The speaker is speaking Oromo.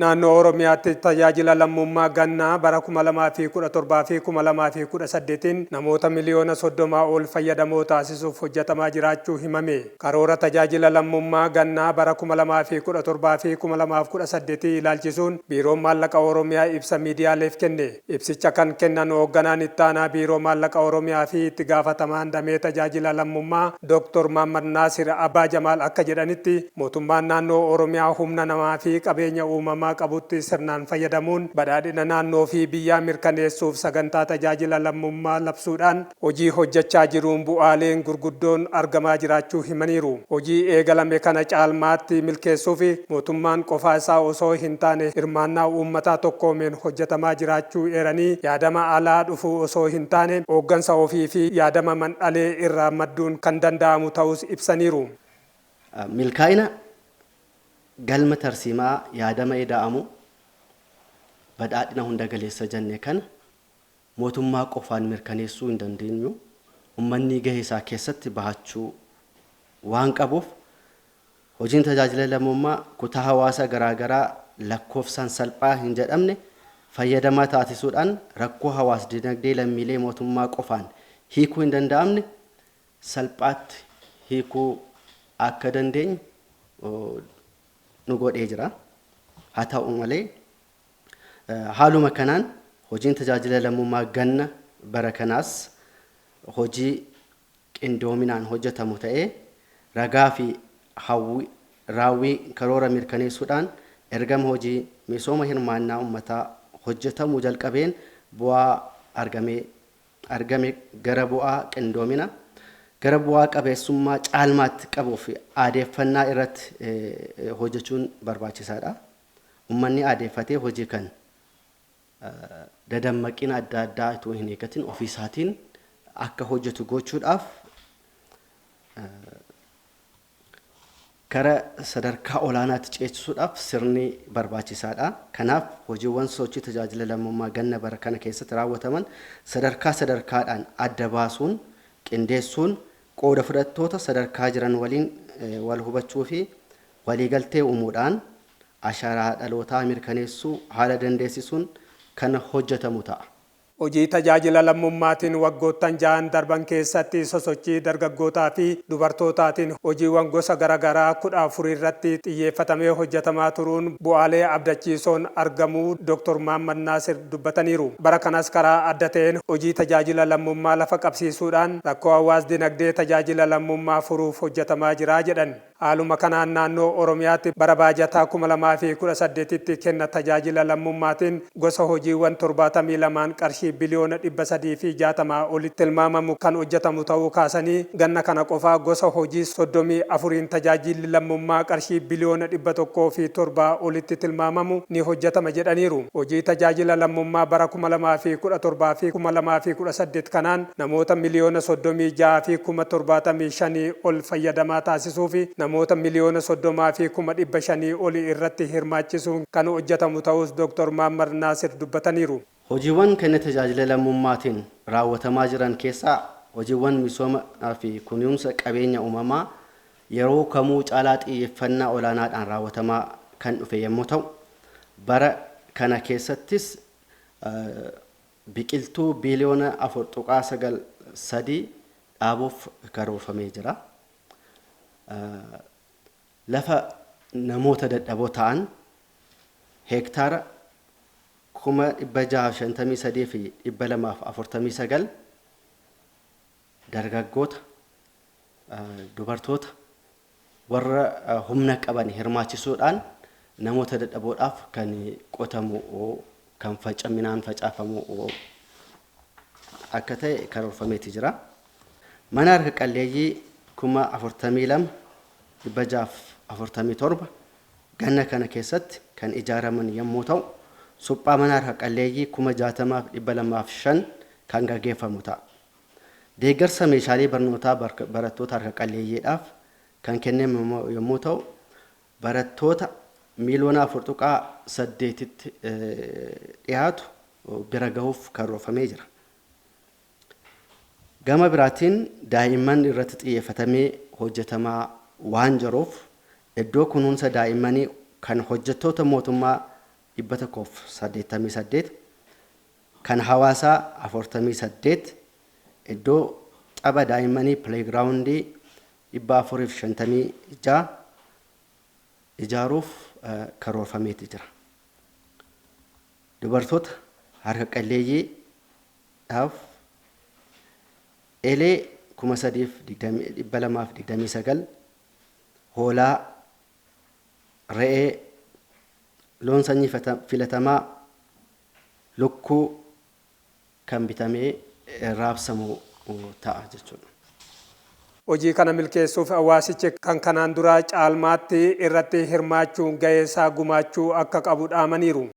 Naannoo Oromiyaatti tajaajila lammummaa gannaa bara 2017 fi 2018n namoota miliyoona 30 ol fayyadamoo taasisuuf hojjetamaa jiraachuu himame. Karoora tajaajila lammummaa gannaa bara 2017 fi 2018 ilaalchisuun Biiroon Maallaqa Oromiyaa ibsa miidiyaaleef kenne. Ibsicha kan kennan hoogganaan ittaanaa Biiroo Maallaqa Oromiyaa fi itti gaafatamaan damee tajaajila lammummaa Dooktor Maammad Naasir Abbaa Jamaal akka jedhanitti, mootummaan naannoo Oromiyaa humna namaa fi qabeenya uumamaa qabutti sirnaan fayyadamuun badhaadhina naannoo fi biyyaa mirkaneessuuf sagantaa tajaajila lammummaa labsuudhaan hojii hojjechaa jiruun bu'aaleen gurguddoon argamaa jiraachuu himaniiru. Hojii eegalame kana caalmaatti milkeessuuf mootummaan qofaa isaa osoo hin taane hirmaannaa uummataa tokkoomeen hojjetamaa jiraachuu eeranii, yaadama alaa dhufu osoo hin taane hooggansa ofii fi yaadama mandhalee irraa madduun kan danda'amu ta'uus ibsaniiru. Milkaa'ina galma tarsiimaa yaadama ida'amu badhaadhina hunda galeessa jenne kana mootummaa qofaan mirkaneessuu hin dandeenyu. Ummanni gahee isaa keessatti bahachuu waan qabuuf, hojiin tajaajila lammummaa kutaa hawaasa garaagaraa lakkoofsaan salphaa hin jedhamne fayyadamaa taasisuudhaan rakkoo hawaas dinagdee lammiilee mootummaa qofaan hiikuu hin danda'amne salphaatti hiikuu akka dandeenyu nu godhee jira. Haa ta'u malee, haaluma kanaan hojiin tajaajila lammummaa ganna bara kanaas hojii qindoominaan hojjetamu ta'ee, ragaa fi raawwii karoora mirkaneessuudhaan ergama hojii misooma hirmaannaa uummataa hojjetamuu jalqabeen bu'aa argame gara bu'aa qindoomina, gara bu'aa qabeessummaa caalmaatti qabuu fi aadeeffannaa irratti hojjechuun barbaachisaadha. Uummanni aadeeffatee hojii kan dadammaqina adda addaa itoo hin eeggatin ofiisaatiin akka hojjetu gochuudhaaf gara sadarkaa olaanaatti ceesisuudhaaf sirni barbaachisaadha. Kanaaf, hojiiwwan sochii tajaajila lammummaa ganna bara kana keessatti raawwataman sadarkaa sadarkaadhaan adda baasuun qindeessuun, qooda fudhattoota sadarkaa jiran waliin wal hubachuu fi waliigaltee uumuudhaan ashaaraa dhalootaa mirkaneessuu haala dandeessisuun kan hojjetamu ta'a. Hojii tajaajila lammummaatiin waggoottan 6n darban keessatti sosochii dargaggootaa fi dubartootaatiin hojiiwwan gosa garagaraa 14 irratti xiyyeeffatamee hojjetamaa turuun bu'aalee abdachiisoon argamuu Dooktor Mahaammad Naasir dubbataniiru. Bara kanas karaa adda ta'een hojii tajaajila lammummaa lafa qabsiisuudhaan rakkoo hawaas dinagdee tajaajila lammummaa furuuf hojjetamaa jira jedhan. Haaluma kanaan naannoo Oromiyaatti bara baajataa 2018tti kenna tajaajila lammummaatiin gosa hojiiwwan 72n qarshii biliyoona 360 olitti tilmaamamu kan hojjetamu ta'uu kaasanii, ganna kana qofa gosa hojii 34n tajaajilli lammummaa qarshii biliyoona 107 olitti tilmaamamu ni hojjetama jedhaniiru. Hojii tajaajila lammummaa bara 2017 fi 2018 kanaan namoota miliyoona 36 fi 75,000 ol fayyadamaa taasisuufi namoota miliyoona 30 fi 500,000 oli irratti hirmaachisuun kan hojjetamu ta'uus Dooktor Maammar Naasir dubbataniiru. Hojiiwwan kenna tajaajila lammummaatiin raawwatamaa jiran keessaa hojiiwwan misooma fi kunuunsa qabeenya uumamaa yeroo kamuu caalaa xiyyeeffannaa olaanaadhaan raawwatamaa kan dhufe yommuu ta'u, bara kana keessattis biqiltuu biiliyoona 4.93 dhaabuuf karoorfamee jira. Lafa namoota dadhaboo ta'an heektaara 653,249 dargaggoota, dubartoota, warra humna qaban hirmaachisuudhaan namoota dadhaboodhaaf kan qotamu, kan midhaan facaafamu akka ta'e karoorfameeti jira. Mana harka qalleeyyii 42,647 ganna kana keessatti kan ijaaraman yommuu ta'u, suphaa mana harka qalleeyyii 60,205 kan gaggeeffamu ta'a. Deeggarsa meeshaalee barnootaa barattoota harka qalleeyyiidhaaf kan kennamu yommuu ta'u, barattoota miiliyoona 4.8tti dhiyaatu bira gahuuf karoorfamee jira. Gama biraatiin, daa'imman irratti xiyyeeffatamee hojjetamaa waan jiruuf, iddoo kunuunsa daa'immanii kan hojjettoota mootummaa 188, kan hawaasaa 48, iddoo tapha daa'immanii playgroundii 456 ijaaruuf karoorfameeti jira. Dubartoota harka qalleeyyiidhaaf eelee 3229, hoolaa, re'ee, loon sanyii filatamaa, lukkuu kan bitamee raabsamu ta'a jechuudha. Hojii kana milkeessuuf hawaasichi kan kanaan dura caalmaatti irratti hirmaachuun gahee isaa gumaachuu akka qabu dhaamaniiru.